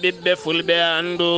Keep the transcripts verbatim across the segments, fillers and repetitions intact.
Ɓiɓɓe fulɓe anndu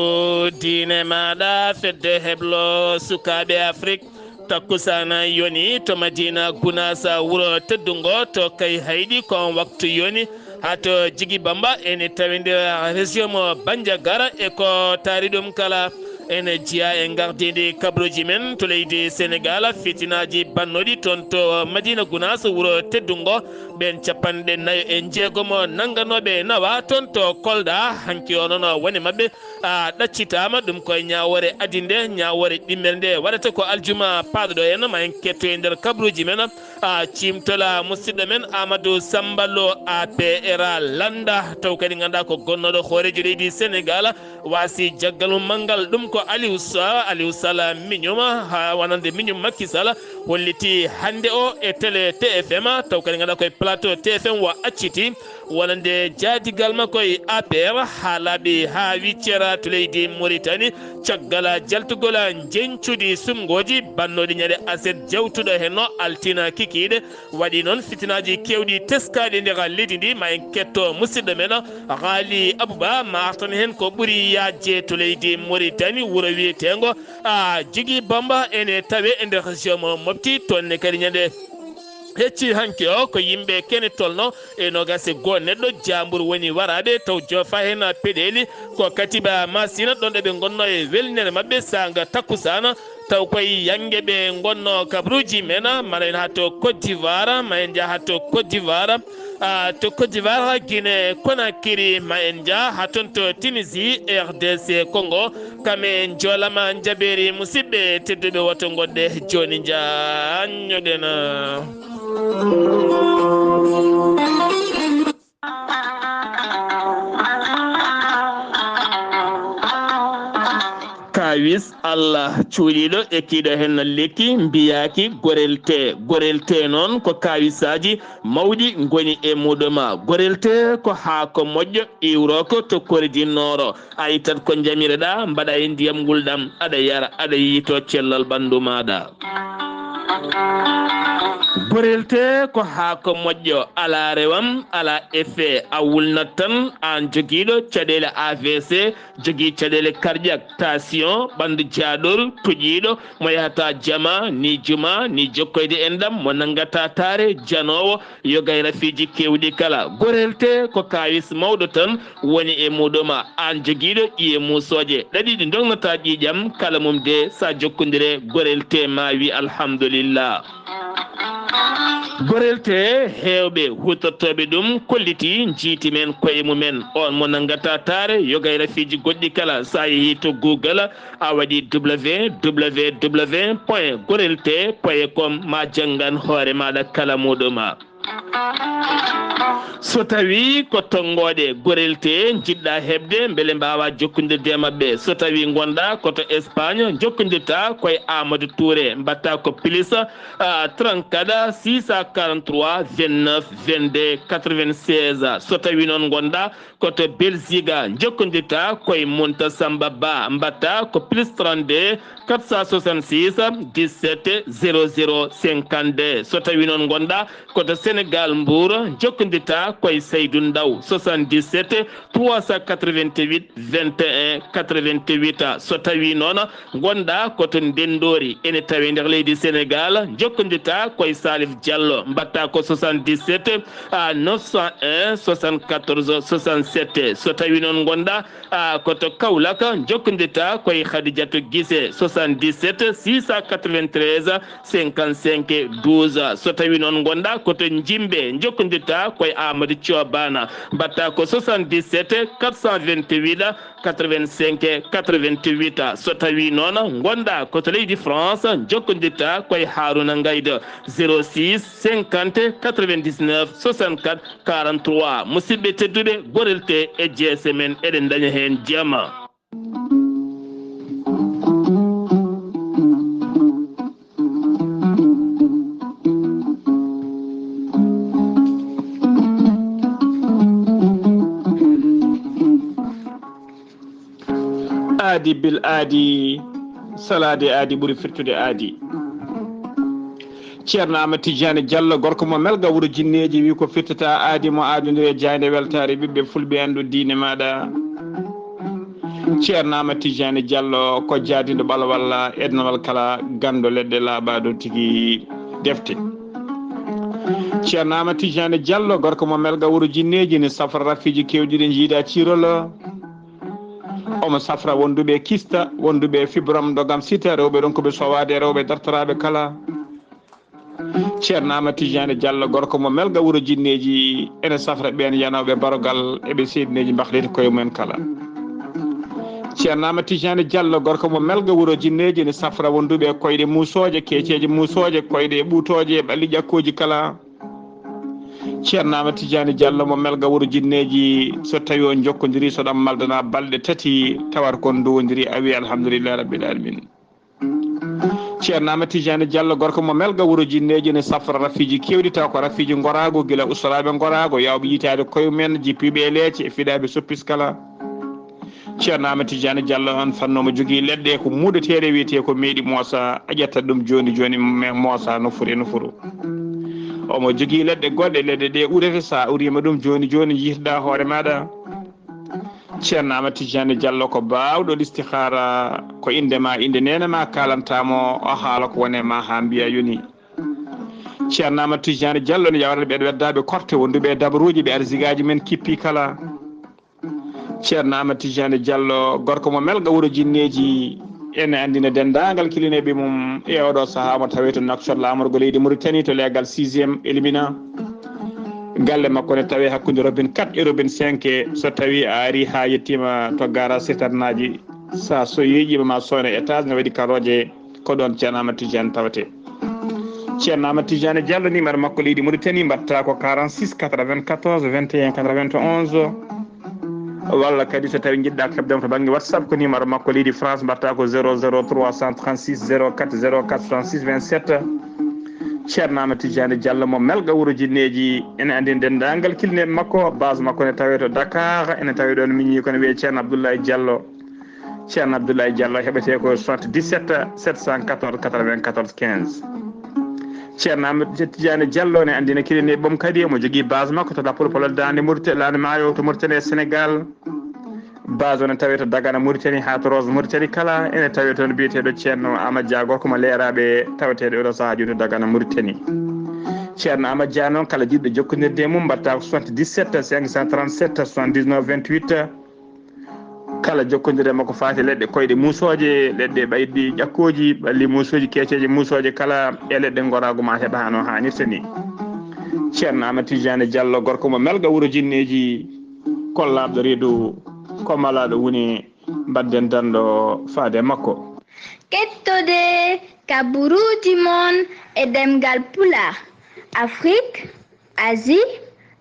diine maaɗa, fedde heblo sukaaɓe Afrik. Takkusana yoni to Madina Gunaasa, wuro teddungo to Kayhayɗi, ko on waktu yoni. Haa to Jigi Bamba ene tawi nder région mo Bandiagara, e ko taari ɗum kala. Ene jeyaa e ngardiindi kabruuji men to leydi Senegaal, fitinaaji bannooɗi toon to Madina Gunaas, wuro teddungo. Ɓeen capanɗe nayo e jeegomo nannganooɓe nawa toon to Kolda, hanki o noon woni maɓɓe a ɗaccitaama. Ɗum koye ñaawoore adii nde, ñaawoore ɗimmel nde waɗata ko aljuma paaɗo ɗo en. Ma en ketto e nder kabruuji men, a ciimtola musidɗo men Amadou Samba Lo, A P R a lannda, taw kadi ngannduɗaa ko gonnooɗo hooreejo leydi Senegaal, waasi jaggal mum manngal. Ɗum ko Aliou Sa-, Aliou Sala miñum, haa wonande miñum Macky Sall, holliti hannde o e télé T F M, taw kadi ngannduɗaa koye plateau T F M o acciti. Wonande jaadigal makko e A P R, haa laaɓi haa wiccera to leydi Mauritanie, caggal jaltugol njeñcudi sumngooji bannooɗi ñande aset jawtuɗo henno altina kikiiɗe, waɗi noon fitinaaji keewɗi teskaaɗi nder leydi ndi. Ma en ketto musidɗo men Ghali Abouba, ma artan heen ko ɓuri yaajde to leydi Mauritanie, wuro wiyeteengo a Jigi Bamba ene tawe e nder région mo Mopti, toon ne kadi ñande hecci hanki o ko yimɓe kene tolno e noogas e goo neɗɗo jaambur woni waraaɓe, taw joofa heen peɗeeli ko Katiba Masina, ɗoon ɗo ɓe ngonno e welnere maɓɓe saanga takkusana, taw koye yannge ɓe ngonno kabruuji men. Ma en haa to Côte d'Ivoire, ma en njaha haa to Côte d'Ivoire, a to Côte d'Ivoire, Guinée Conakry, ma en njaha haa toon to Tunisie, R D C Congo. Kam en njoolama njabeeri musidɓe tedduɓe, woto ngonde jooni njaanñoɗen. Kaawis Allah cuuɗiiɗo e kiiɗo heen lekki mbiyaaki gorel tee. Gorel tee noon ko kaawisaaji mawɗi ngoni e muɗum. Gorel tee ko haako moƴƴo iwrooko to Kori du Nord. A ittat ko njamireɗaa, mbaɗa e ndiyam ngulɗam, aɗa yara, aɗa yiytoo cellal ɓanndu maaɗa. Gorel tee ko haako moƴƴo, alaa rewam, alaa effet, a wulnat tan, aan jogiiɗo caɗeele A V C, jogii caɗeele cardiaque, tension, ɓanndu jaaɗoru, toƴiiɗo, mo yahata jama, ni juma, ni jokkoyde enɗam, mo nanngata taare, janoowo, yoga e rafiiji keewɗi kala. Gorel tee ko kaawis mawɗo tan woni e muɗum. Aan jogiiɗo ƴiye muusooje ɗaɗi ɗi ndognataa ƴiiƴam, kala mum de sa jokkondire gorel tee ma wi alhamdulillah. Gorel tee heewɓe huutortooɓe ɗum kolliti njiiti men koye mumen. On mo nanngata taare yoga e rafiiji goɗɗi kala, sa yehi to Google, a waɗi W W W point gorel tee point com, ma janngan hoore maaɗa kala muɗum. So tawii ko tonngooɗe gorel tee njiɗɗaa heɓde mbele mbaawaa jokkondirde e maɓɓe, so tawii ngonɗaa ko to Espagne, njokkondirtaa ko e Amadou Touré, mbaɗtaa ko plus, ah, trente-quatre, six cent quarante-trois, vingt-neuf, vingt-deux, quatre-vingt-seize. So tawii noon ngonɗaa ko to Belgique, njokkondirtaa ko e Munta Samba Ba, mbaɗtaa ko plus trente-deux, quatre cent soixante-six, dix-sept, zéro zéro, cinquante-deux. So tawii noon ngonɗaa ko to Sénégal, Mbour, njokkondirtaa ko e Saydou Ndaw, soixante-dix-sept, trois cent quatre-vingt-huit, vingt et un, quatre-vingt-huit. So tawii noon ngonɗaa ko to Ndenndoori, ene tawee nder leydi Sénégal, njokkondirtaa ko e Salif Diallo, mbaɗtaa ko soixante-dix-sept, à neuf cent un, soixante-quatorze, soixante-sept. So tawii noon ngonɗaa, ah, ko to Kaolack, njokkondirtaa ko e Khadijatou Guissé, soixante-dix-sept, six cent quatre-vingt-treize, cinquante-cinq, douze. So tawii noon ngonɗaa ko to Njimbe, njokkondirtaa ko e Amadou Thio Bana, mbaɗtaa ko soixante-dix-sept, quatre cent vingt-huit, quatre-vingt-cinq, quatre-vingt-huit. So tawii noon ngonɗaa ko to leydi France, njokkondirtaa ko e Harouna Ngaïda, zéro six, cinquante, quatre-vingt-dix-neuf, soixante-quatre, quarante-trois. Musidɓe tedduɓe, gorel tee e jeese men, eɗen ndaña heen jama. Aadi bil aadi, salaade aadi ɓuri firtude aadi. Ceerno Amadou Tidiane Diallo, gorko mo Melga, wuro Jinneeji, wi ko firtata aadi mo aadondire jaaynde weltaare ɓiɓɓe fulɓe, anndu diine maaɗa. Ceerno Amadou Tidiane Diallo ko jaadiiɗo ɓalwal e ɗemngal kala, ganndo leɗɗe laaɓaaɗo tigi defte. Ceerno Amadou Tidiane Diallo, gorko mo Melga wuro Jinneeji, ne safra rafiiji keewɗi ɗi jiidaa ciirol. Omo safra wonduɓe kista, wonduɓe fibrom ɗo gam sita, rewɓe ronkuɓe sowaade, rewɓe dartoraaɓe kala. Ceerno Amadou Tidiane Diallo, gorko mo Melga wuro Jinneeji, ene safra ɓeen yanooɓe barogal e ɓe seedineeji mbahliti koye mumen kala. Ceerno Amadou Tidiane Diallo, gorko mo Melga wuro Jinneeji, ene safra wonduɓe koyɗe muusooje, keeceeje muusooje, koyɗe ɓuutooje, ɓalli ƴakkooji kala. Ceerno Amadou Tidiane Diallo mo Melga wuro Jinneeji, so tawi on jokkondiri, so ɗam maldana balɗe tati, tawata kon nduwondiri, a wi alhamdulillahi rabbil alamin. Ceerno Amadou Tidiane Diallo, gorko mo Melga wuro Jinneeji, ne safra rafiiji keewɗi, taw ko rafiiji ngoraago, gila ustoraaɓe ngoraago, yawɓe yitaade koye mumen, jippiiɓe e leece, e fiɗaaɓe soppis kala. Ceerno Amadou Tidiane Diallo on fanno mo jogii leɗɗe ko muuɗeteeɗe, wiyetee ko meeɗi moosa, a ƴetta ɗum jooni jooni, me-, moosa nofuru e nofuru. Omo jogii leɗɗe goɗɗe, leɗɗe ɗe urete, sa uriima ɗum jooni jooni, jihtoɗaa hoore maaɗa. Ceerno Amadou Tidiane Diallo ko baawɗo listihaara, ko innde ma, innde neene ma, kaalanta mo, o haala ko wone ma haa mbiya yoni. Ceerno Amadou Tidiane Diallo ne yawrata ɓe weddaaɓe korte, wonduɓe e dabaruuji, ɓe arsigaaji men kippi kala. Ceerno Amadou Tidiane Diallo, gorko mo Melga wuro Jinneeji, ene anndina denndaangal kilineeɓe mum e oɗo sahaa mo tawee to Nouakchott, laamorgo leydi Mauritanie, to leegal sixième Elimina. Galle makko ne tawee hakkunde robin quatre e robin cinq. So tawii a arii haa yettiima to garage citernaaji, sa so yeeƴiima ma sone étage ne waɗi karooje, ko ɗoon Ceerno Amadou Tidiane tawetee. Ceerno Amadou Tidiane Diallo, numéro makko leydi Mauritanie, mbaɗta ko quarante-six quatre-vingt-quatorze vingt et un quatre-vingt-onze. Walla kadi so tawi njiɗɗa keɓdemo to bannge WhatsApp, ko numéro makko leydi France, mbaɗta ko zéro zéro trois cent trente-six zéro quatre zéro quatre soixante-six vingt-sept. Ceerno Amadou Tidiane Diallo mo Melga wuro Jinneeji, ene anndi denndaangal kilineeɓe makko, base makko ne tawee to Dakar, ene tawee ɗoon miñi ko ne wiyee Ceerno Abdoulaye Diallo. Ceerno Abdoulaye Diallo heɓetee ko soixante-dix-sept sept cent quatorze quatre-vingt-quatorze quinze. Ceerno Amadou Tidiane Diallo ne anndina kilineeɓe mum kadi, omo jogii base makko to Lappol Polel Daande Mauritanie, Laande Maayo to Mauritanie e Sénégal. Base o ne tawee to Dagana Mauritanie haa to Ross Mauritanie kala, ene tawee toon biyeteeɗo Ceerno Amadou Dia, gorko mo Leeraaɓe, taweteeɗo oɗo sahaa jooni to Dagana Mauritanie. Ceerno Amadou Dia noon, kala jiɗɗo jokkondirde e mum, mbaɗta ko soixante-dix-sept cinq cent trente-sept soixante-dix-neuf vingt-huit. Kala jokkondirde makko faati leɗɗe koyɗe muusooje, leɗɗe ɓayɗi ƴakkooji, ɓalli muusooji, keeceeje muusooje kala, e leɗɗe ngoraagu ma heɓa hano haanirta ni. Ceerno Amadou Tidiane Diallo, gorko mo Melga wuro Jinneeji, kollaaɗo reedu, ko malaaɗo woni mbaɗden danndo faade e makko. Kettode kaburuuji mon e ɗemngal Pulaar, Afrik, Asie,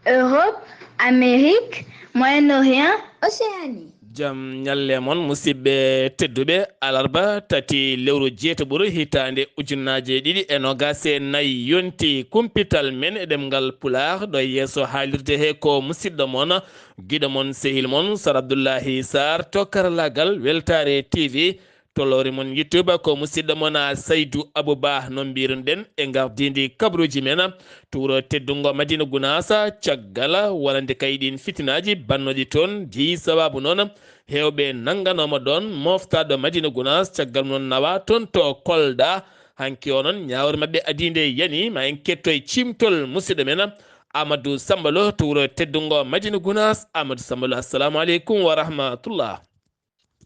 Europe, Amérique, Moyen-Orient, Océanie. Jam ñalle mon, musidɓe tedduɓe. Alarba tati lewru jeetaɓuru hitaande ujunnaaje ɗiɗi e noogaas e nayi yonti kumpital men e ɗemngal Pulaar. Ɗo yeeso haalirde he ko musidɗo mon, giɗo mon, sehil mon, Sar Abdullahi Sar to karallaagal Weltaare T V. To lowre mon YouTube ko musidɗo mon a Saydu Abu Ba, no mbiruɗen e ngardiindi kabaruuji men to wuro teddungo Madina Gunaas. Caggal wonande kay ɗiin fitinaaji bannooɗi toon, jeyi sabaabu noon heewɓe nannganooma ɗoon mooftaɗo Madina Gunaas, caggal noon nawa toon to Kolda. Hanki o noon ñaawre maɓɓe adiinde yani, ma en kettoy ciimtol musidɗo men Amadou Samba Lo to wuro teddungo Madina Gunaas. Amadou Samba Lo, assalamu aleykum wa rahmatullah.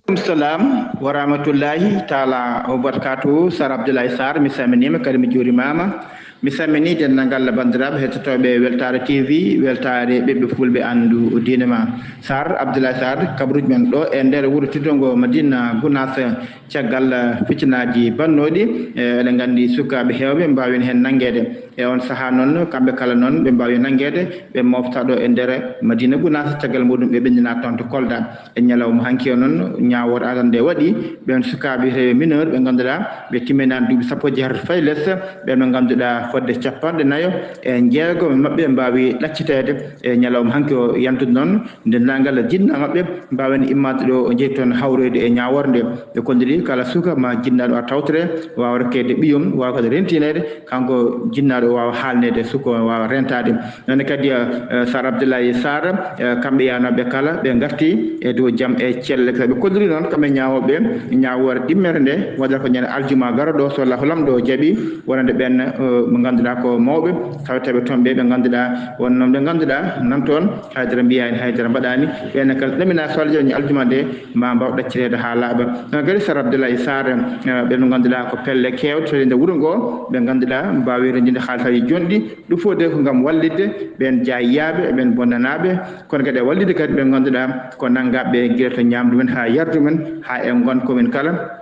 Aleykum salam wa rahmatullahi taala wa barakatuhu. Sar Abdoulaye Sarr, mi salminiima, kadi mi juurimaama. Mi salmini denndaangal banndiraaɓe hettotooɓe Weltaare T V, Weltaare ɓiɓɓe fulɓe anndu diine ma. Sar Abdoulaye Sarr, kabaruuji men ɗo e nder wuro teddungo Madina Gunaas, caggal fitinaaji bannooɗi, e, eɗen nganndi sukaaɓe heewɓe mbaawi heen nanngeede. E on sahaa noon, kamɓe kala noon, ɓe mbaawi nanngeede, ɓe moofta ɗo e nder Madina Gunaas, caggal muɗum ɓe ɓenndina toon to Kolda. E ñalawma hanki o noon, ñaawoore adannde waɗi, ɓeen sukaaɓe heewɓe mineur ɓe ngannduɗaa ɓe timminaani duuɓi sappo e jeetati fayi les, ɓeen ɓe ngannduɗaa fodde capanɗe nayo e jeego maɓɓe mbaawi ɗacciteede e ñalawma hanki o. Yantude noon, denndaangal jinnaaɓe maɓɓe mbaawen immaade ɗo, o jeyi toon hawroyde e ñaawoore nde. Ɓe konndiri kala suka ma jinnaaɗo a tawtore, waawa rokkeede ɓiyum, waawa kadi rentineede, kanko jinnaaɗo o waawa haalneede, suko o waawa rentaade. Noon kadi, eh, eh, Sar Abdoulaye Sarr, eh, kamɓe yahnooɓe kala, ɓe ngarti e dow jam e celle. Ɓe kolliri noon kamɓe ñaawooɓe ñaawoore ɗimmere nde, waɗata ko ñande aljuma garoɗo, so Allahu Laamɗo jaɓi, wonande ɓeen, eh, ɓe ngannduɗaa ko mawɓe, tawata ɓe toon ɓe, ɓe ngannduɗaa wonnoo ɓe ngannduɗaa nan toon, haydara mbiyaani, haydara mbaɗaani. Ɓeen kala ɗamina so Allahu jaɓi aljuma nde, ma mbaaw ɗaccireede haa laaɓa. Noon kadi Sar Abdoulaye Sarr, eh, ɓe ɓe ngannduɗaa ko pelle keewɗe to nde wuro ngo, ɓe ngannduɗaa mbaawi renndinde haaltaaji jonɗi, ɗum fof de ko ngam wallitde ɓeen jaayiyaaɓe, ɓeen bonnanaaɓe, kono kadi e wallitde kadi ɓe ngannduɗaa ko nanngaaɓe gila to ñaamdu men haa yardu men, haa e ngon komin kala.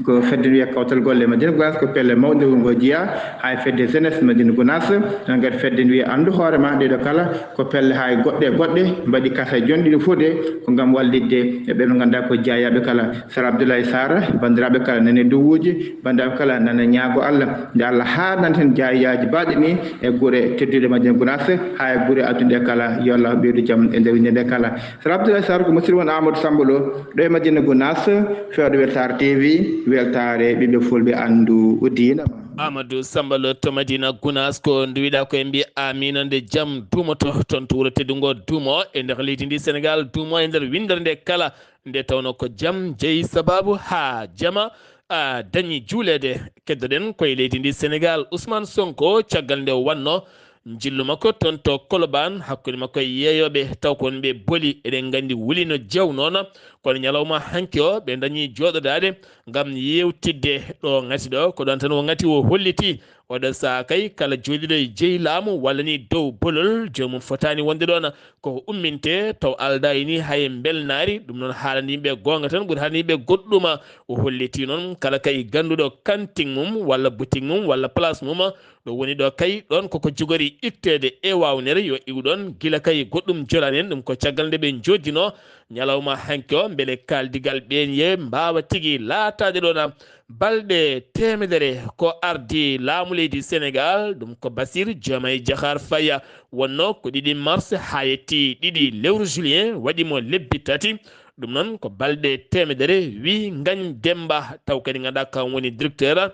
Ko fedde wiyee Kawtal Golle Madina Gounass, ko pelle mawɗe wuro ngo jeyaa, haa e fedde jeunesse Madina Gounass, noon kadi fedde wiyee Anndu Hoore Ma, ɗee ɗo kala ko pelle haa e goɗɗe e goɗɗe mbaɗi kasa jonɗi ɗum fof de ko ngam wallitde e ɓe ɓe ngannduɗaa ko jaayiyaaɓe kala. Sar Abdoulaye Sarr, banndiraaɓe kala nane duwuuji, banndiraaɓe kala nane ñaago Allah, nde Allah haarnanta en jaayiyaaji baɗɗi ni e gure tedduɗe Madina Gounass, haa e gure adduɗe kala, yo Allah ɓeydu jam e nder winde nde kala. Sar Abdoulaye Sarr ko musiɗɗo mon Amadou Samba Lo, ɗo e Madina Gounass, fewde Weltaare T V, weltaare ɓiɓɓe fulɓe anndu diina. Amadou Samba Lo to Madina Gounass, ko nduwiɗaa ko en mbiya Amina nde jam duumoto toon to wuro teddu ngo duumo e nder leydi ndi Sénégal, duumo e nder winndere nde kala, nde tawno ko jam jeyi sababu haa jama a dañi juuleede. Keddoɗen koye leydi ndi Sénégal, Ousmane Sonko, caggal nde o wannoo njillu makko toon to Colobane hakkunde makko e yeeyooɓe, taw ko won ɓe boli, eɗen nganndi wuli no jeew noon, kono ñalawma hanki o ɓe dañi jooɗodaade ngam yeewtidde ɗo ŋati ɗo, ko ɗoon tan o ŋati, o holliti oɗo sahaa kay kala jooɗiiɗo e jeyi laamu walla ni dow bolol, joomum fotaani wonde ɗoon ko umminte taw aldaa e ni hay mbelnaari. Ɗum noon haalani yimɓe goonga tan ɓuri haalani yimɓe goɗɗum. O holliti noon kala kay gannduɗo kantin mum walla butik mum walla place mum ɗo woni ɗo kay, ɗoon koko jogori itteede e waawnere, yo iw ɗoon gila kay goɗɗum jolaani en. Ɗum ko caggal nde ɓe njooddinoo ñalawma hanki o, mbele kaaldigal ɓeen ye mbaawa tigi laataade ɗoon. Balɗe teemedere ko ardii laamu leydi Senegaal, ɗum ko Bassirou Diomaye Diakhar Faye, wonnoo ko ɗiɗi mars haa yetti ɗiɗi lewru juillet, waɗi mo lebbi tati. Ɗum noon ko balɗe teemedere, wii Ngagne Demba, taw kadi ngannduɗaa kam woni directeur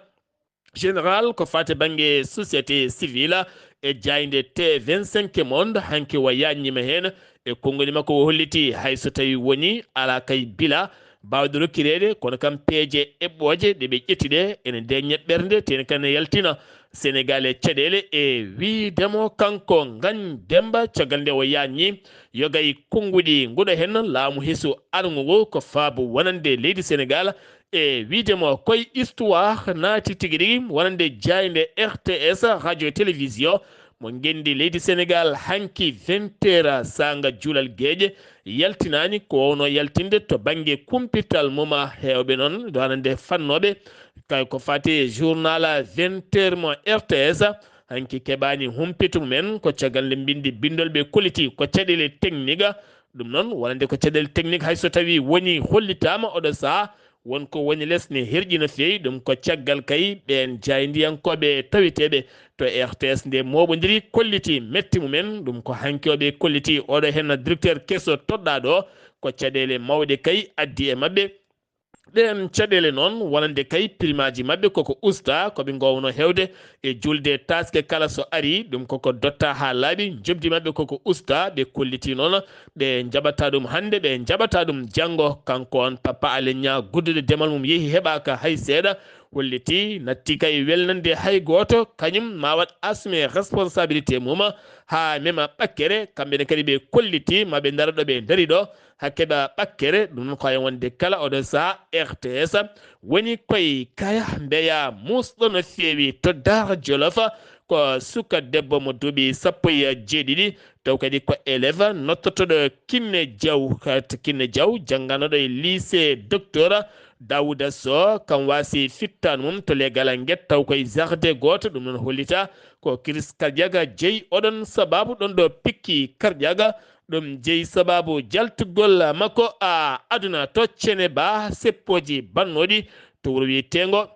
général ko faati bannge société civile e jaaynde T vingt-cinq Monde, hanki o yaajniima heen e konnguli makko, o holliti hay so tawii woni alaa kay bila baawɗo rokkireede, kono kam peeje eɓɓooje ɗe ɓe ƴetti ɗe ene ndeeƴna ɓernde, tee ne kadi ne yaltina Senegaal e caɗeele. E wiyde mo kanko Ngagne Demba, caggal nde o yaajnii yoga e konnguɗi nguɗo heen laamu hesu arngu ngu ko faabu wonande leydi Senegaal. E wiyde mo koye histoire naati tigi rigi wonande jaaynde R T S, radio télévision mo ngenndi leydi Senegaal, hanki vingt heures saanga juulal geeƴe yaltinaani, ko wowno yaltinde to bannge kumpital mum. Heewɓe noon ɗo wonande fannooɓe kay ko faati e journal vingt heures mo R T S, hanki keɓaani humpito mumen, ko caggal nde mbinndi binndol ɓe kolliti ko caɗeele technique. Ɗum noon wonande ko caɗeele technique, hay so tawii woni hollitaama oɗo sahaa, won ko woni les ne herƴi no feewi. Ɗum ko caggal kay ɓeen jaayndiyankooɓe taweteeɓe to R T S nde mooɓondiri kolliti mette mumen. Ɗum ko hanki o ɓe kolliti oɗo heen directeur keso toɗɗaaɗo o, ko caɗeele mawɗe kay addi e maɓɓe. Ɗeen caɗeele noon wonande kay primaaji maɓɓe koko usta, ko ɓe ngoowno heewde e juulde taaske kala so arii, ɗum koko dotta haa laaɓi. Njoɓdi maɓɓe koko usta, ɓe kolliti noon ɓe njaɓata ɗum hannde, ɓe njaɓata ɗum janngo. Kanko on Papa Alé Niang, gudduɗo demal mum yehi heɓaaka hay seeɗa, holliti natti kay welnande hay gooto, kañum ma waɗ assumer responsabilité mum haa mema ɓakkere. Kamɓe ne kadi ɓe kolliti ma ɓe ndara ɗo ɓe ndari ɗo, haa keɓa ɓakkere. Ɗum noon ko hay wonde kala oɗo sahaa R T S woni koye kaya mbeya muusɗo no feewi to Daara Jolof. Ko suka debbo mo duuɓi sappo e jeeɗiɗi, taw kadi ko élève nottotoɗo Kinne Diaw, Kinne Diaw, jannganooɗo e lycée Docteur Daouda Sow, kam waasi fittaandu mum to Les Galanguettes, taw koye jardin gooto. Ɗum noon hollita ko crise cardiaque jeyi oɗon sababu, ɗon ɗo pikki cardiaque. Ɗum jeyi sababu jaltugol makko a aduna to Ceneba, seppooji bannooɗi to wuro wiyeteengo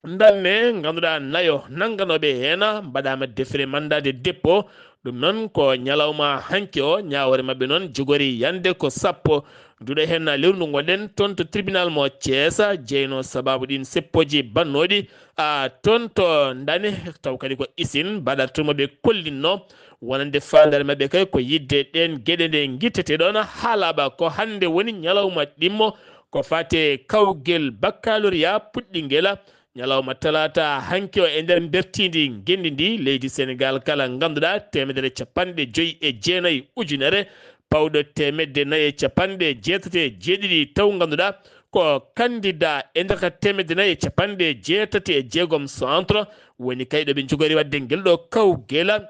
Ndanne, ngannduɗaa nayo nannganooɓe heen mbaɗaama déféré mandat de dépôt. Ɗum noon ko ñalawma hanki o, ñaawoore maɓɓe noon jogori yande ko sappo Duɗe heen lewru ndu ngonɗen toon to tribunal mo Ceesa, jeyno sababu ɗin seppooji bannooɗi a toon to Ndane, taw kadi ko isin baɗartuma ɓe kollinno wonande faandaare maɓɓe kay ko yidde ɗeen geɗe nde gittetee ɗoon haalaɓa ko hannde woni ñalawma ɗimmo ko fate kawgel baccalauréat puɗɗingela. Ñalawma talaata hanki o e nder mbertiindi ngenndi ndi leydi Senegaal kala ngannduɗaa teemedere capanɗe joyi e jeenayi ujunere pawɗo teemedde nayi e capanɗe jeetati e jeeɗiɗi taw ngannduɗaa ko kandida e nder ka teemedde nayi e capanɗe jeetati e jeegom centre woni kay ɗo ɓe njogori waɗde ngel ɗo kawgela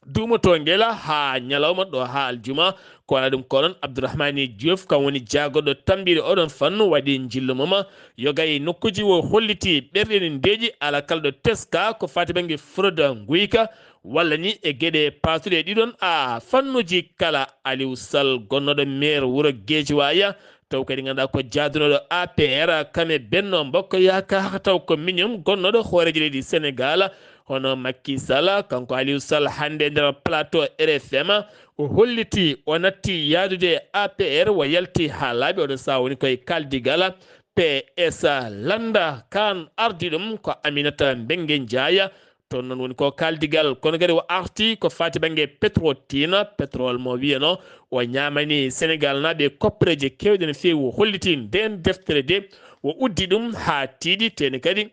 duumoto ngela haa ñalawma ɗo haa aljuma. Ko wala ɗum ko noon Abdourahmani Diouf kam woni jaagoɗo tammbiri oɗon fannu waɗi njillu moma yoga e nokkuji wo holliti ɓerɗe ne ndeeƴi ala kala ɗo teska ko fati bannge fraude nguyka walla ni e geɗe paatuɗe ɗiɗon a fannuji kala. Aliou Sall gonnoɗo maire wuro Guédiawaye taw kadi ngannduɗaa ko jaadunoɗo A P R kame benno mbokko yaaka taw ko miñum gonnoɗo hooreejo leydi Senegal hono Macky Sall kanko Aliou Sall hannde e nder plateau R F M o holliti o natti yaadude A P R o yalti haa laaɓi oɗo saha woni koye kaldigal P S lannda kaan ardi ɗum ko Aminata Mbengue Ndiaye. Toon noon woni ko kaldigal kono kadi o arti ko fati bannge pétrole tina pétrole mo wiyano o ñaamani Senegal naaɓe koppareeje keewɗe no feewi o holliti ndeen deftere de o uddi ɗum haa tiiɗi tene kadi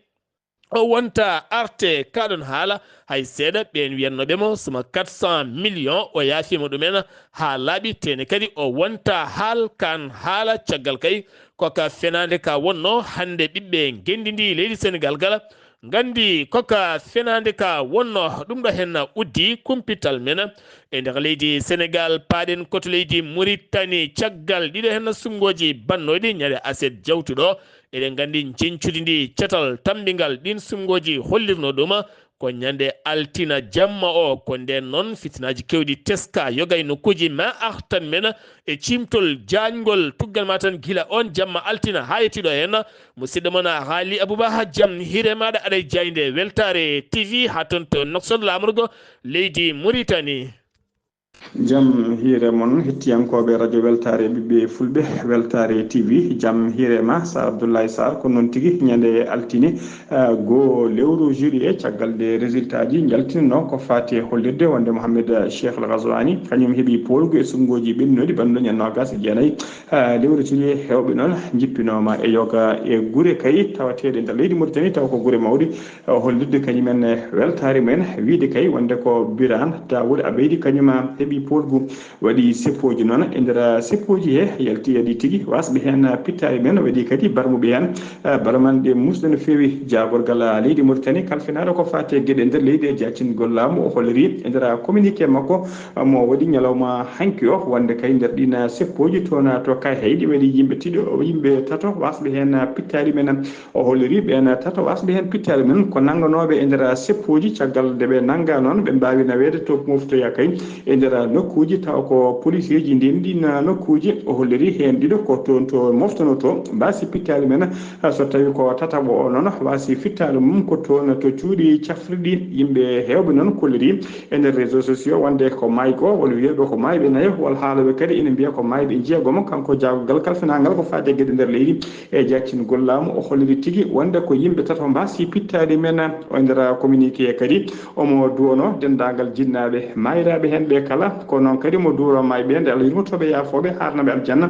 o wonta arte kaɗon haala hay seeɗa ɓeen wiyannooɓe mo suma quatre cent millions o yaafima ɗumen haa laaɓi tene kadi o wonta haal kan haala caggal kay koka fenaande ka wonno hannde ɓiɓɓe ngenndi ndi leydi Senegal kala nganndi koka fenaande ka wonno ɗum ɗo henna uddi kumpital men e nder leydi Senegal paaɗen koto leydi Muritani caggal ɗiɗo henna sunngoji bannooɗi ñande aset jawtuɗo eɗen nganndi njeñcudi ndi catal tammbingal ɗin sunngoji hollirno ɗum ko ñande altina jamma o ko nden noon fitinaaji kewɗi teska yoga e nokkuuji ma artan men e ciimtol jaañgol tuggal ma tan gila on jamma altina haa yettiɗo heen musidɗo mon haali Aboubaha jam hiire maɗa aɗa e jaynde weltaare T V haa toon to Nouakchott laamorgo leydi Mauritanie. Jam hiire mon hettiyankooɓe radio weltaare ɓiɓɓe fulɓe weltaare T V jam hiire ma Sar Abdoulaye Sar ko noon tigi ñande altine goo lewru juillet caggal nde résultat ji njaltinno ko faati e hollirde wonde Mohamed Cheikh Al Ghazouani kañum heɓi poolgu e sunngoji ɓennuɗi ɓannuɗo ñande noogas e jeenayi lewru juillet hewɓe noon jippinooma e yoga e gure kay tawateeɗe nder leydi Mauritanie taw ko gure mawɗe hollirde kañum en weltaare mumen wiide kay wonde ko Birane Dawoud Abeydi kañum heɓi poolgu waɗi seppooji noon e nder seppooji he yalti waɗi tigi wasɓe heen pittaali men waɗi kadi barmuɓe heen barmanɗe musɗe no feewi jaagorgal leydi Mauritanie kalfinaaɗo ko faati e geɗe nder leydi e jaccingol laamu o holliri e nder communiqué makko mo waɗi ñalawma hanki o wonde kay nder ɗin seppooji toon to kay heyɗi waɗi yimɓe tiɗo yimɓe tato wasɓe heen pittaali men o holliri ɓeen tato wasɓe heen pittaali men ko nannganooɓe e nder seppooji caggal nde ɓe nannga noon ɓe mbaawi naweede to moftoya kay e nder nokkuuji taw ko policeeji ndin ɗin nokkuuji o holliri heen ɗiɗo ko toon to moftonoto mbasi pittaali men so tawi ko tataɓo o noon wasi fittaali mum ko toon to cuuɗi cafriɗi yimɓe heewɓe noon kolliri e nder réseau sociaux wonde ko maaygo walla wiyooɓe ko maayɓe nayo walla haalooɓe kadi ina mbiya ko maayɓe jeegomo kanko jaagogal kalfinaangal ko faade geɗe nder leydi e jaccingol laamu o holliri tigi wonde ko yimɓe tato mbasi pittaali men o nder communiqué kadi omo duwono denndaangal jinnaaɓe maayiraaɓe heen ɓe kala ko noon kadi mo duwro maayɓe nde Allah yurmotooɓe yaafooɓe haarnaɓe aljanna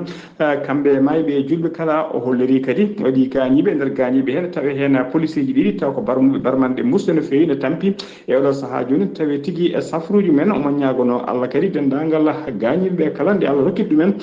kamɓe maayɓe e julɓe kala o holliri kadi waɗi gaañiiɓe nder gaañiiɓe heen tawi heen policeeji ɗiɗi taw ko barmuɓe barmanɗe musde no feewi no tampi e oɗo sahaa jooni tawi tigi e safruuji men omo ñaagono Allah kadi denndaangal gaañiiɓe ɓe kala nde Allah rokkit ɗumen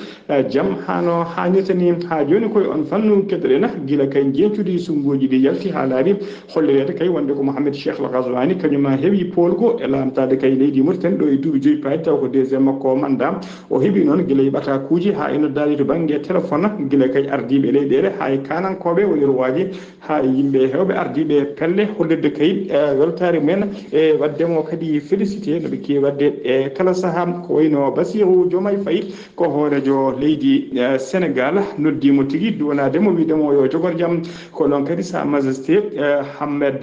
jam hano haanirta ni haa jooni koye on fannu keddoɗen gila kay njeeñcudi sunnguuji ɗi yalti haa laaɓi hollireede kay wonde ko Mohamed Cheikh Al Ghazouani kañum heɓi poolgu e laamtaade kay leydi Mauritanie ɗo e duuɓi joyi paaɗi taw ko deuxième makko mandat o heɓi noon gila e ɓatakuuji haa e noddaade to bannge téléphone gila kay ardiiɓe leyɗeele haa e kaanankooɓe woni rowaaji haa e yimɓe heewɓe ardiiɓe pelle hollirde kay weltaare mumen e waɗde mo kadi félicité no ɓe keewi waɗde e kala sahaa ko wayno Bassirou Diomaye Faye ko hooreejo leydi Sénégal noddiimo tigi duwanaade mo wiide mo yo jogor jam ko noon kadi sa majesté Hammed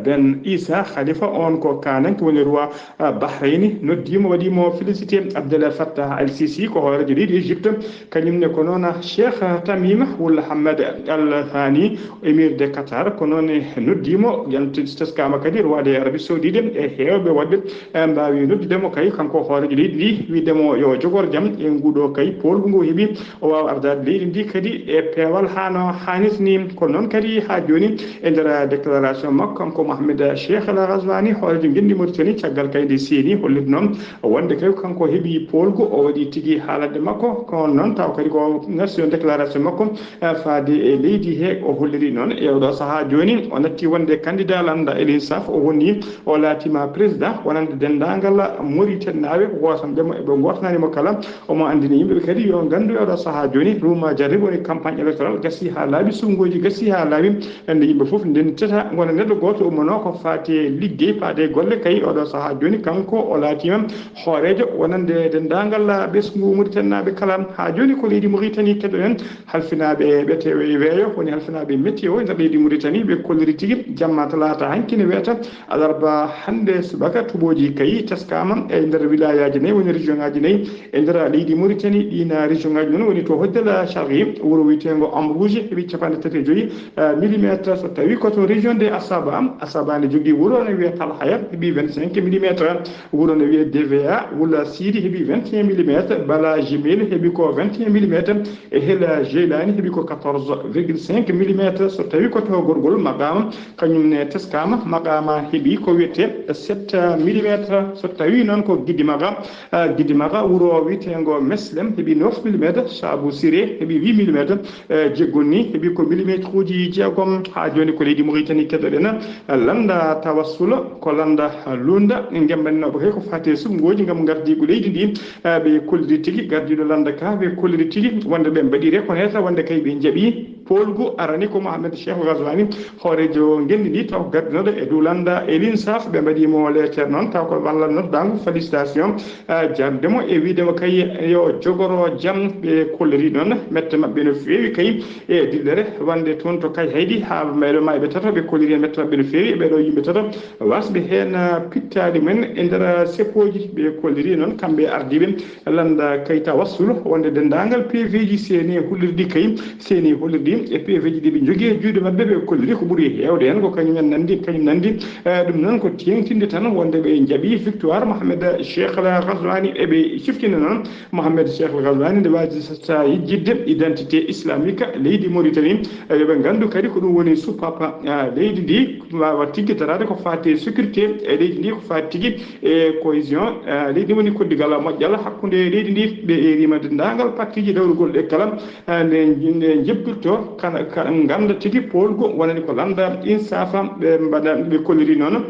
Ben Issa Khalifa on ko kaananke woni roi Bahrayni noddiimo waɗiimo Félicité Abdel Fattah Al Sisi, ko hooreejo leydi Égypte, kañum ne ko noon Cheikh Tamim Wul Hamad Al Thani, émir de Qatar, ko noon e noddiimo, yanti teskaama kadi roi de Arabie Saoudite, e heewɓe waɗɓe, eh, mbaawi noddude mo kay, kanko hooreejo leydi ndi, wiide mo yo jogor jam e nguɗo kay poolgu ngu heɓi, o waawa ardaade leydi ndi kadi e peewal haa no haanirta ni. Kono noon kadi haa jooni e nder déclaration makko, kanko Mohamed Cheikh Al Ghazouani, hooreejo ngenndi Mauritanie, caggal kay nde seeni hollirde noon wonde kay kanko heɓi poolgu, o waɗi tigi haalande makko. Kono noon taw kadi ko ngarti on déclaration makko, eh, faade e leydi he, o holliri noon e oɗo sahaa jooni o natti wonde candidat lannda El Insaf, o woni, o laatima président wonande denndaangal Mauritanie naaɓe, ko gootanɓe mo eɓe gootanani mo kala. Omo anndini yimɓe ɓe kadi yo nganndu e oɗo sahaa jooni, Rouma Jarrib woni campagne électorale gasi haa laaɓi, suɓngooji gasi haa laaɓi, nde yimɓe fof ndentata ngona neɗɗo gooto ummanoo ko faati e liggey, faade e golle. Kay oɗo sahaa jooni kanko o laatiima hooreejo wonande denndaangal ɓesngu Mauritanie naaɓe kala. Haa jooni ko leydi Mauritanie keɗoɗen, halfinaaɓe ɓe tewe weeyo, woni halfinaaɓe météo e nder leydi Mauritanie, ɓe kolliri tigi jamma talaata hanki ne weeta alarba hannde subaka, toɓooji kay teskaama e nder wilayaaji nayi, woni région ngaaji nayi e nder leydi Mauritanie. Ɗiin région ngaaji noon woni to Hojdel Charqi, wuro wiyeteengo Am Rouge, heɓi capanɗe tati e joyi, eh, millimétre. So tawi ko to région de Assaba, Assaba ne jogii wuro ne wiyee Talhaya, heɓi vingt-cinq millimétre, wuro ne wiyee Devea, Wula Sidi heɓi vingt et un millimétre, Bala Jemel heɓi ko vingt et un millimétre, e Hela Jeylani heɓi ko quatorze virgule cinq millimétre. So tawi ko to gorgol Maqama, kañum ne teskama, Maqama heɓi ko wiyetee sept millimétre. So tawi noon ko Giddimaga, ah, Giddimaga wuro wiyeteengo Meslem heɓi neuf millimétre, Sabu Siré heɓi huit millimétre, eh, Jeggonni heɓi ko millimétre uji jeegom. Haa jooni ko leydi Mauritanie keɗoɗen, eh, lannda Tawassul, ko lannda Lunda, ngemmbaninooɓe kay ko faati e suɓngooji ngam ngardiigu leydi ndi, eh, ɓe kolliri tigi, gardiiɗo lannda ka, ɓe kolliri tigi wonde ɓe mbaɗi reconnaître wonde kay ɓe njaɓi poolgu. Arani ko Mohamed Cheikh Ghazouani, hooreejo ngenndi ndi, taw ko gardinooɗo e dow lannda El Insaf, ɓe mbaɗi mo leetere noon, taw ko walla noddaango félicitation, eh, jarnude mo e wiide mo kay yo jogoro jam. Ɓe kolliri noon mette maɓɓe no feewi kay e dillere wonde toon to Kayhayɗi haa mayɗo maayɓe tato, ɓe kolliri heen mette maɓɓe no feewi, ɓeɗo yimɓe tato wasɓe heen, ah, pittaali mumen e nder, ah, seppooji. Ɓe kolliri noon kamɓe ardiiɓe lannda kay Tawassul wonde denndaangal P V ji seeni hollirɗi kay, seeni hollirɗi e P V ji ɗi ɓe njogii e juuɗe maɓɓe, ɓe kolliri ko ɓuri heewde heen ko kañum en nanndi, kañum nanndi, eh, ɗum noon ko teeŋtinde tan wonde ɓe njaɓi victoire Mohamed Cheikh Al Ghazouani. Eɓe ciftina noon Mohamed Cheikh Al Ghazouani nde waajata yejjitde identité islamique leydi Mauritanie. Eh, yo ɓe nganndu kadi ko ɗum woni suppapa, ah, leydi ndi, waawa tigi daraade ko faati e sécurité e leydi ndi, ko faati tigi e cohésion, ah, leydi ndi woni koddigal moƴƴal hakkunde leydi ndi. Ɓe eeriima denndaangal partiji dawrugol ɗe kala, ah, nde, nde njebbirto kana, ka, ngannda tigi poolgu wonani ko lannda Insafa, ɓe mbaɗa, ɓe kolliri noon.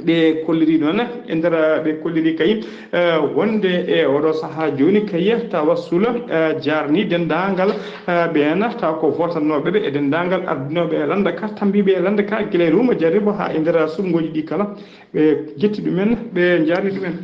Ɓe kolliri noon e nder, ɓe kolliri kay, eh, wonde e oɗo sahaa jooni kay Tawassula, eh, jarni denndaangal, eh, ɓeen taw ko votanooɓe ɓe e denndaangal ardinooɓe lannda ka, tambiiɓe lannda ka, gila e Ruuma Jaribo haa e nder suɓngooji ɗi kala. Ɓe njetti ɗumen, ɓe njarni ɗumen.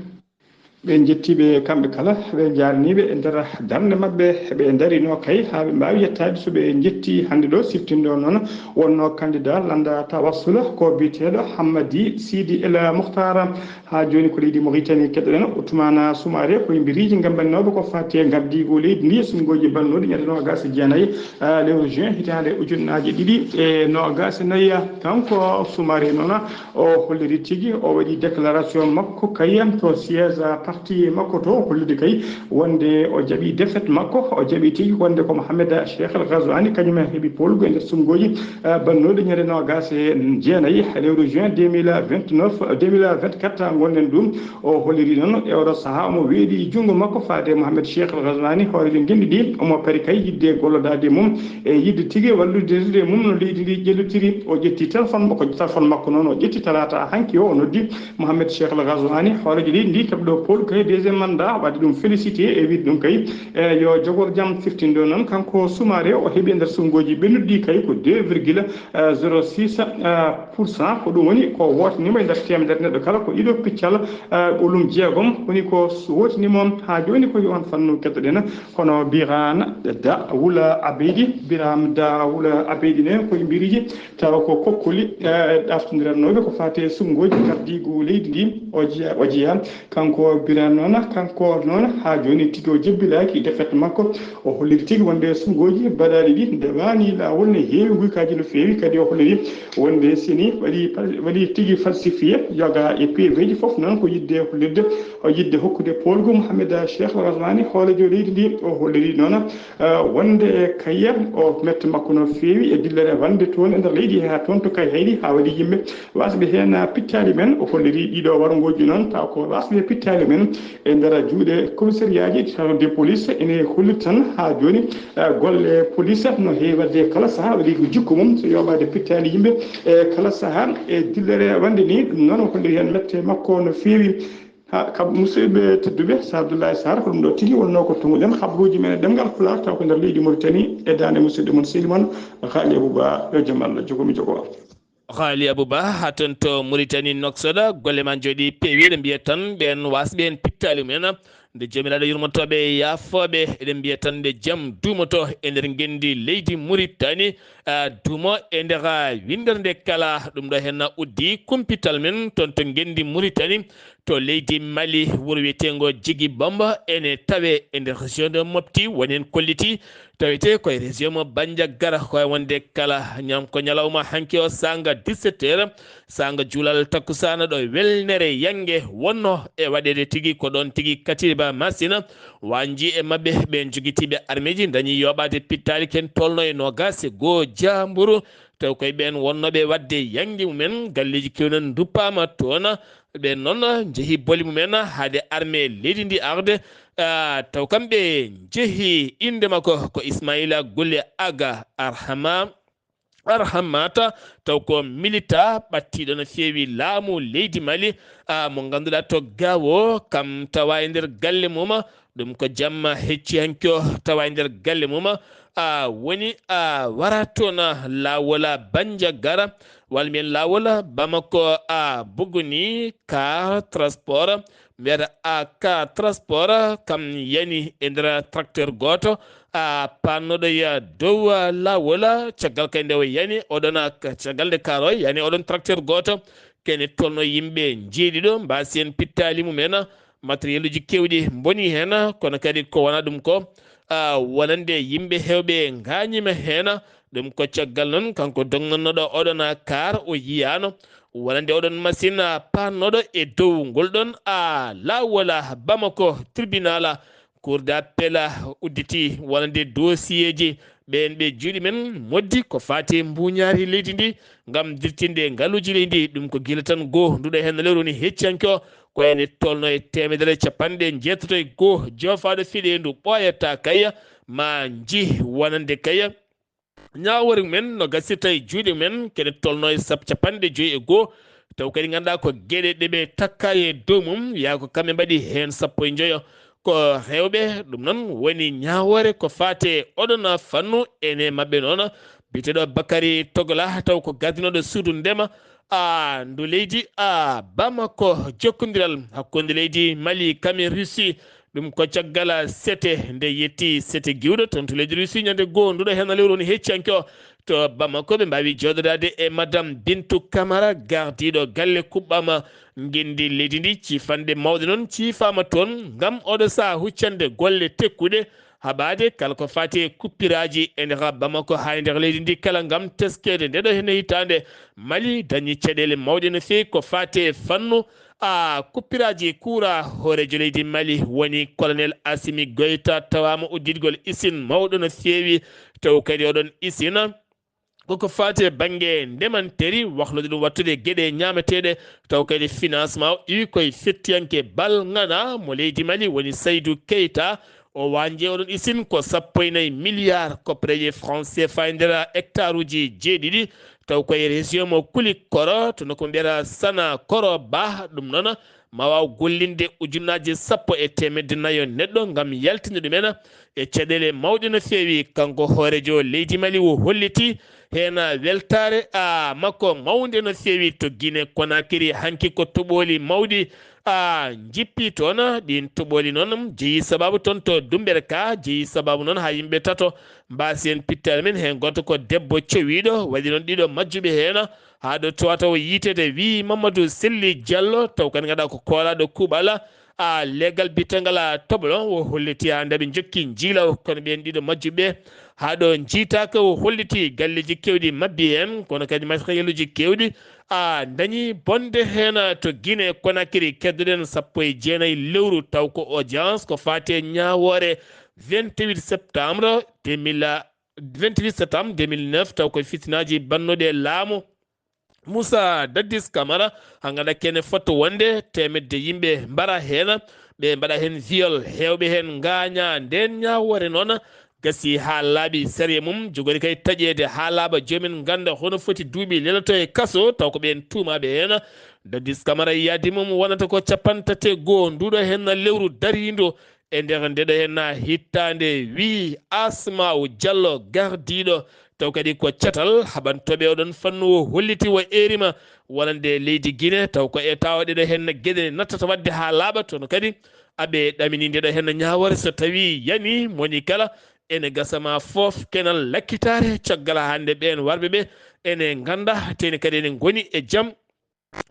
Ɓe njettii ɓe kamɓe kala, ɓe njaarnii ɓe e nder darnde maɓɓe, ɓe ndarinoo kay haa ɓe mbaawi yettaade. So ɓe njettii hannde ɗo, siftindo noon wonnoo candidat lannda Tawassula, ko biyeteeɗo Hammadi Sidi El Mukhtar. Haa jooni ko leydi Mauritanie keɗoɗen. Ousmane Soumaré ko e mbiriiji ngam ɓennooɓe ko faati e ngardiigu leydi ndi, suɓngooji bannooɗi ñande noogaas e jeenayi, eh, lewru juin hitaande ujunnaaje ɗiɗi e noogaas e nayi. Kanko Soumaré noon, o holliri tigi, o waɗi déclaration makko kay to siège parti makko to, hollude kay wonde o jaɓi défaite makko, o jaɓi tigi wonde ko Mohamed Cheikh El Ghazouani, kañum en heɓi poolgu e nder suɓngooji, eh, bannooɗi ñande noogaas e jeenayi lewru juin deux mille vingt-neuf, deux mille vingt-quatre ngonɗen ɗum. O holliri noon e oɗo sahaa omo weeɗi junngo makko faade e Mohamed Cheikh El Ghazouani, hooreejo ngenndi ndi, omo pari kay yiɗde gollodaade e mum e yiɗde tigi wallude e mum no leydi ndi ƴellitiri. O ƴetti téléphone makko, téléphone makko noon o ƴetti talaata hanki o, o noddi Mohamed Cheikh El Ghazouani, hooreejo leydi ndi, keɓɗo pool kay deuxième mandat, waɗi ɗum félicité e wiide ɗum kay, e yo jogor jam. Siftindo noon kanko Soumaré, o heɓi e nder suɓngooji ɓennuɗi kay ko deux virgule zéro six pour cent. Ko ɗum woni ko wootanimo e nder teemedere neɗɗo kala, ko ɗiɗo piccal, eh, ɓolum jeegom woni ko wootanimo. Haa jooni ko yo on fannu keɗoɗen, kono Birane Da Wula Abeydi, Birame Da Wula Abeydi ne ko e mbiriji tawa ko kokkoli, eh, ɗaftondirannooɓe ko faati e suɓngooji ngardiigu leydi ndi, o jeya, o jeya. Kanko Iran noon, kanko noon, haa jooni tigi o jebbilaaki défaite makko. O holliri tigi wonde sungooji baɗaaɗi ɗi ndewaani laawol, ne heewi nguykaaji no feewi. Kadi o holliri wonde sini waɗi, waɗi tigi falsifié, yoga e P V ji fof noon ko yiɗde hollirde, o yiɗde hokkude poolgu Mohamed Cheikh Razvani, hooreejo leydi ndi. O holliri noon, ah, wonde kayya o mette makko no feewi e dillere wonde toon e nder leydi, haa toon to Kayhayɗi, haa waɗi yimɓe waasɓe heen pittaali men. O holliri ɗiɗo warngooji noon, taw ko waasɓe pittaali men e nder juuɗe commissariat ji, taw de police ene holliri tan haa jooni, eh, golle police no heewi waɗde kala sahaa, waɗi ko jikku mum so yooɓaade pittaali yimɓe e kala sahaa e dillere wonde ni. Ɗum noon o holliri heen mette makko no feewi. Ha, kam musidɓe tedduɓe, so Abdoulaye Sarr, ko ɗum ɗo tigi wonnoo ko tonguɗen habruuji men e ɗemngal Pulaar, taw ko nder leydi Mauritanie, e daande musidɗo mon sehil mon, Haali Abou Ba, yo jam Allah jogo mi jogo. Haali Abou Ba, haa toon to Mauritanie, Nouakchott, golle ma njooɗi peewi, eɗen mbiya tan ɓeen waasɓe heen pittaali mumen, nde Joomiraaɗo yurmotooɓe e yaafooɓe, eɗen mbiya tan nde jam duumoto e nder ngenndi leydi Mauritanie, ah, duumo e nder, ah, winndere nde kala. Ɗum ɗo heen uddi kumpital men toon to ngenndi Mauritanie, to leydi Mali, wuro wiyeteengo Jigi Bamba, ene tawe e nder région de Mopti, woni heen kolliti tawetee ko e région mo Bandiagara, ko e wonde kala ñam-, ko ñalawma hanki o saanga dix-sept heures, saanga juulal takkusaana ɗo welnere yannge wonno e waɗeede tigi, ko ɗoon tigi Katiba Masina, waanji e maɓɓe ɓeen jogitiiɓe armeeji ndañi yooɓaade pittaali ken tolno e noogaas e goo jaamburu, taw koye ɓeen wonnooɓe waɗde yannge mumen, galleeji keewɗi nduppaama toon, ɓeen noon njehi boli mumen haade armée leydi ndi arde, ah, taw kamɓe njehi innde makko ko Ismaila Gule Aga Arhama, Arhamata, taw ko milita ɓattiiɗo no feewi laamu leydi Mali, ah, mo ngannduɗaa to Gaawo, kam tawa e nder galle mum, ɗum ko jamma hecci hanki o tawa e nder galle mum, ah, woni, ah, wara toon laawol Bandiagara, walla mbiyen laawol Bamako, ah, Buguni, car transport, mbiyata A K Transport, kam yani e nder tracteur gooto, a, paannoɗo e dow, a, laawol, a, caggal kay nde o yani oɗon, a, caggal nde kaar o yani oɗon tracteur gooto, kene tolno yimɓe njeeɗiɗo mbaasi heen pittaali mumen, a, matériel uji keewɗi mboni heen, a, kono kadi ko wona ɗum ko, a, wonande yimɓe heewɓe ngaañiima heen, a, ɗum ko caggal noon kanko dognannoɗo oɗon, a, kaar o yiyaano wonande oɗon machine, a, paannoɗo e dow ngol ɗon, a, laawol, a, Bamako, tribunal, a, Cour d'appel, a, udditi wonande dossier ji ɓeen ɓe juuɗe men moddi ko faati e mbuuñaari leydi ndi ngam dirtinde ngaluuji leydi. Ɗum ko gila tan goo nduɗo heen lewru ni hecci hanki o ko ene tolno e teemedere capanɗe njeetato e goo joofaaɗo fiɗeendu ɓooyata kay ma nji wonande kay ñaawoore mumen no gasirta e juuɗe mumen, kene tolno e sap-, capanɗe joyi e goo, taw kadi ngannduɗaa ko geɗe ɗe ɓe takka e dow mum, wiyaa ko kamɓe mbaɗi heen sappo e njoyo. Ko rewɓe, ɗum noon woni ñaawoore ko faati e oɗon fannu, ene maɓɓe noon, biyeteeɗo Bakary Togola, taw ko gardinooɗo suudu ndema, a, ndu leydi, a, Bamako, jokkondiral hakkunde leydi Mali, kam e Russie, ɗum ko caggal sete nde yetti sete giwɗo toon to leydi Russie ñande goo nduɗo heen lewru woni hecci hanki o to Bamako. Ɓe mbaawi jooɗodaade e Madame Bintou Camara, gardiiɗo galle kuɓɓam ngenndi leydi ndi. Ciifanɗe mawɗe noon ciifaama toon ngam oɗo sahaa huccande golle tekkuɗe, haɓaade kala ko faati e kuppiraaji e nder Bamako haa e nder leydi ndi kala ngam teskeede. Nde ɗo heen hitaande Mali dañi caɗeele mawɗe no feewi ko faati e fannu a, kuppiraaji kuura. Hooreejo leydi Mali woni Colonel Assimi Goïta, tawaama udditgol isin mawɗo no feewi, taw kadi oɗon isin koko faati e bannge ndemanteeri, wahlude ɗum wattude geɗe ñaameteeɗe, taw kadi financement o iwi koye fettiyanke Balŋana mo leydi Mali woni Saydou Keita. O wañje oɗon isin ko sappo e nayi milliard koppareeje franc C F A e nder hectare uji jeeɗiɗi, taw koye région mo Koulikoro, to nokku mbiyata Sana Koro Ba, ɗum noon ma waaw gollinde ujunnaaje sappo e teemedde nayo neɗɗo ngam yaltinde ɗumen e caɗeele mawɗe no feewi. Kanko hooreejo leydi Mali o holliti heen weltaare, a, makko mawnde no feewi to Guinée Conakry. Hanki ko toɓooli mawɗi, a, njippi toon. Ɗiin toɓooli noon jeyi sabaabu toon to Dumberka, jeyi sabaabu noon haa yimɓe tato mbaasi heen pittaali men. Heen gooto ko debbo cowiiɗo, waɗi noon ɗiɗo majjuɓe heen. Haa ɗo towata o yiiteede, wii Mamadou Selli Diallo, taw kadi ngannduɗaa ko koolaaɗo kuuɓal, a legal bitengal a toblo o holliti ha nde ɓe jokki jiilaw, kono ɓen ɗiɗo majjuɓe ha ɗo jiitaka o holliti galleji kewɗi mabbi hen, kono kadi matériel uji kewɗi a dañi bonde hen to Guinée Conakry. Keddoɗen sappo e jeenayi lewru taw ko audience ko fate ñawore vingt-huit septembre deux mille, vingt-huit septembre deux mille neuf, taw ko fitinaji bannoɗe laamu Moussa Dadis Camara, ha ngannduɗaa kene fotto wonde temedde yimɓe mbara heen, ɓe mbaɗa heen viol, heewɓe heen ngaaña. Ndeen ñaawoore noon gasi haa laaɓi, sariya mum jogori kay taƴeede haa laaɓa, joomum ngannda hono foti duuɓi leloto e kaso, taw ko ɓeen tuumaaɓe heen. Dadis Camara yaadi mum wonata ko cappanɗe tati e goo nduɗo heen lewru dariindo, e nder ndeɗo heen hittaande, wii Asma'u Diallo gardiiɗo, taw kadi ko catal haɓantooɓe oɗon fannu o holliti o eerima wonande leydi Guinée, taw ko e tawa ɗeɗo heen geɗe nattata waɗde haa laaɓa, toon kadi aɓe ɗamini ndeɗo heen ñaawore so tawi yani moni kala ene gasa ma fof kenal lakkitaare caggal hannde ɓeen warɓe ɓe ene ngannda teni kadi ene ngoni e jam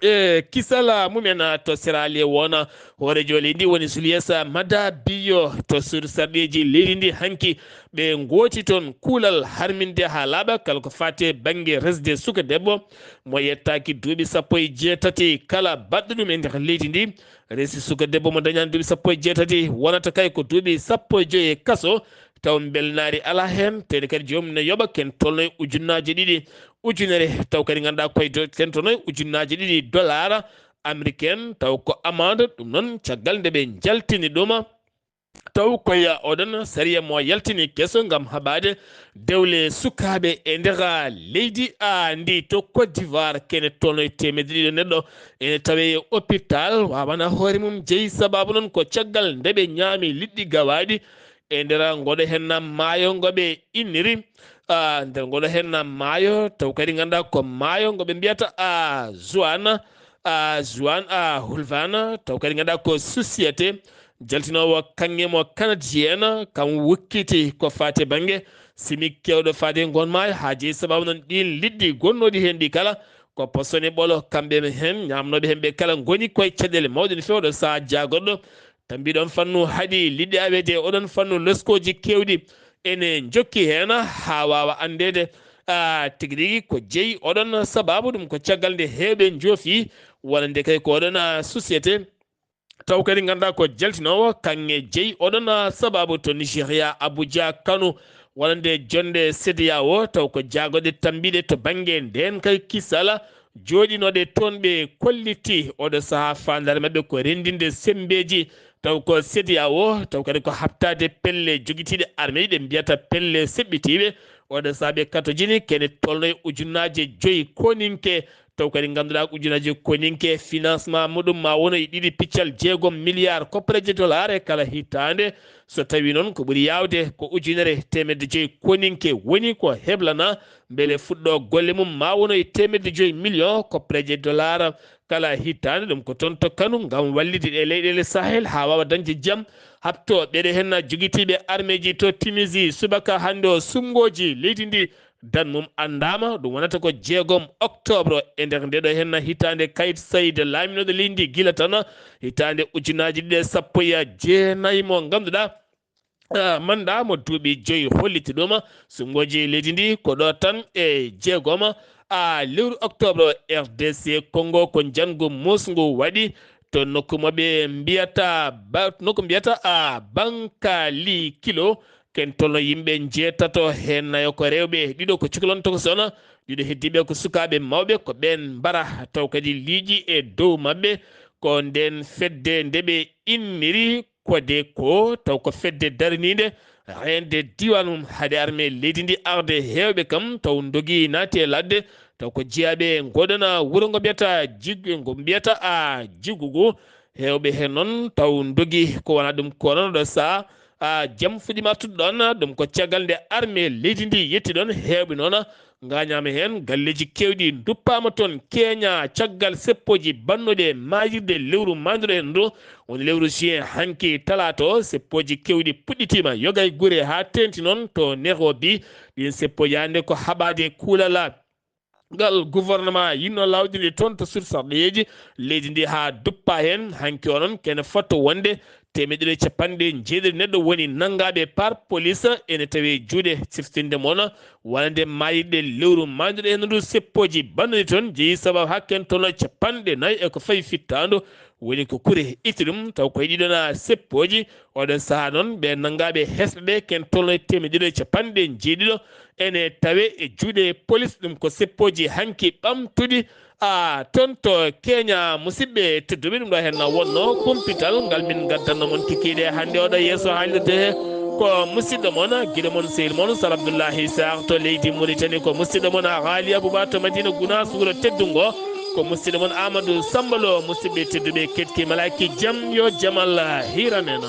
e kisala mumen to Sierra Leone. Hoorejo leydi ndi woni Julius Maada Bio to suudu sarɗiiji leydi ndi hanki ɓe ngooti toon kuulal harminde haa laaɓa kala ko faati e bannge resde suka debbo mo yettaaki duuɓi sappo e jeetati kala baɗɗo ɗum e nder leydi ndi. Resi suka debbo mo dañaani duuɓi sappo e jeetati wonata kay ko duuɓi sappo e joyi e kaso, taw mbelnaari alaa heen, tawde kadi joomum ne yoɓa ken tolno e ujunnaaje ɗiɗi ujunere, taw kadi ngannduɗaa koye do-, ken tolno e ujunnaaje ɗiɗi dollar américain, taw ko amande. Ɗum noon caggal nde ɓe njaltini ɗum, taw koye oɗon sariya mo yaltini keso ngam haɓaade dewle sukaaɓe e nder leydi a ndi to Côte d'Ivoire, kene tolno e teemedde ɗiɗo neɗɗo ene tawe e hôpital, wawana hoore mum jeyi sababu noon ko caggal nde ɓe ñaami liɗɗi gawaaɗi e nder ngoɗo henna maayo ngo ɓe inniri, ah, nder ngoɗo henna maayo, taw kadi ngannduɗaa ko maayo ngo ɓe mbiyata, ah, Juan, ah, Juan, ah, Hulvana, taw kadi ngannduɗaa ko société jaltinoowo kaŋŋe mo canadien, kam wukkiti ko faati bannge simi kewɗo faati ngon maayo, haa jeyi sababu noon ɗiin liɗɗi gonnooɗi heen ɗi kala ko posone ɓolo, kamɓe heen ñaamnooɓe heen ɓe kala ngoni koye caɗeele mawɗe no feewɗo sahaa jaagoɗɗo. Tambiɗon fannu haɗi liɗɗi aweede oɗon fannu loskooji keewɗi ene njokki heen haa waawa anndeede, ah, tigi rigi ko jeyi oɗon sababu ɗum ko caggal nde heewɓe njoofi wonande kay ko oɗon, ah, société. Taw kadi ngannduɗaa ko jaltinoowo kaŋŋe jeyi oɗon, ah, sababu to Nigeria, Abuja, Kano, wonande jonnde CEDEAO, taw ko jaagoɗe tambiiɗe to bannge ndeen kay kisala jooɗinooɗe toon ɓe kolliti oɗo sahaa faandaare maɓɓe ko renndinde semmbeeji, taw ko CEDEAO, taw kadi ko haɓtaade pelle jogitiiɗe armée ɗe mbiyata pelle seɓɓitiiɓe, oɗo sahaa ɓe katojini kene tolno e ujunnaaje joyi koninke, taw kadi ngannduɗaa ko ujunnaaje koninke financement muɗum ma wono e ɗiɗi piccal jeegom milliard koppareeje dollar e kala hitaande, so tawi noon ko ɓuri yaawde ko ujunere teemedde joyi koninke woni ko heblana mbele fuɗɗo golle mum ma wono e teemedde joyi million koppareeje dollar kala hitaande. Ɗum ko toon to Kano ngam wallitde e leyɗeele Sahel haa waawa dañde jam, haɓto ɓeɗe henna jogitiiɓe armeeji to Tunisie subaka hannde o suɓngooji leydi ndi. Dan mum anndaama, ɗum wonata ko jeegom octobre e nder ndeɗo henna hitaande Kayit Said laaminooɗo leydi ndi gila tan hitaande ujunnaaji ɗiɗi e sappo e jeenayi mo ngannduɗaa, ah, manda mo duuɓi joyi holliti ɗum. Suɓngooji leydi ndi ko ɗo tan e jeegom, ah, lewru octobre R D C Congo ko njanngu musngu waɗi to nokku mo ɓe mbiyata ba-, nokku mbiyata, ah, Bankali Kilo. Ken tolno yimɓe njeetato, heen nayo ko rewɓe, ɗiɗo ko cukalon tokosona, ɗiɗo heddiiɓe ko sukaaɓe mawɓe, ko ɓeen mbara taw kadi liiƴi e dow maɓɓe. Ko ndeen fedde nde ɓe inniri CODECO, taw ko fedde daraniinde reende diiwaan mum haade armée leydi ndi arde, heewɓe kam taw ndogi naati e ladde, taw ko jeyaaɓe ngoɗona wuro ngo mbiyata Jig-, ngo mbiyata a Jigugu. Heewɓe heen noon taw ndogi ko wona ɗum ko noon ɗo saha, a, jam fuɗɗiima artude ɗoon. Ɗum ko caggal nde armée leydi ndi yetti ɗoon. Heewɓe noon ngaañaama heen, galleeji keewɗi nduppaama toon, keña caggal seppooji bannooɗi e maayirde lewru maayduɗo heen ndu, woni lewru juin hanki talaata o. Seppooji keewɗi puɗɗitiima, yoga e gure haa teeŋti noon to Nairobi. Ɗiin seppooji hannde ko haɓaade kuulal ngal gouvernement yinno lawƴinde toon to suudu sarɗiyeeji leydi ndi haa duppa heen. Hanki o noon kene fotto wonde teemedde ɗiɗi e capanɗe jeeɗiɗi neɗɗo woni nanngaaɓe par police ene tawi juuɗe siftinde moon wonande maayirɗe lewru maayduɗo heen ndu seppooji banndani toon jeyi sababu hakken toon capanɗe nayi e ko fawi fittaandu woni ko kure itti ɗum taw koye ɗiɗon seppooji. Oɗon sahaa noon ɓe nanngaaɓe hesɗe ɗe ken tolno e teemedde ɗiɗo e capanɗe jeeɗiɗo ene tawe e juuɗe police ɗum ko seppooji hanki ɓamtuɗi a toon to keña. Musidɓe tedduɓe ɗum ɗo heen wonno kumpital ngal min ngaddanno mon kikiiɗe hannde oɗo yeeso haalirde he ko musidɗo mon giɗo mon sehil mon sal abdoullahi sar to leydi mauritanie ko musidɗo mon a haali abouba to madina gounas wuro teddungo ko musidɗo mon amadou sambalo. Musidɓe tedduɓe ketki malaki jam yo jamal hiran en.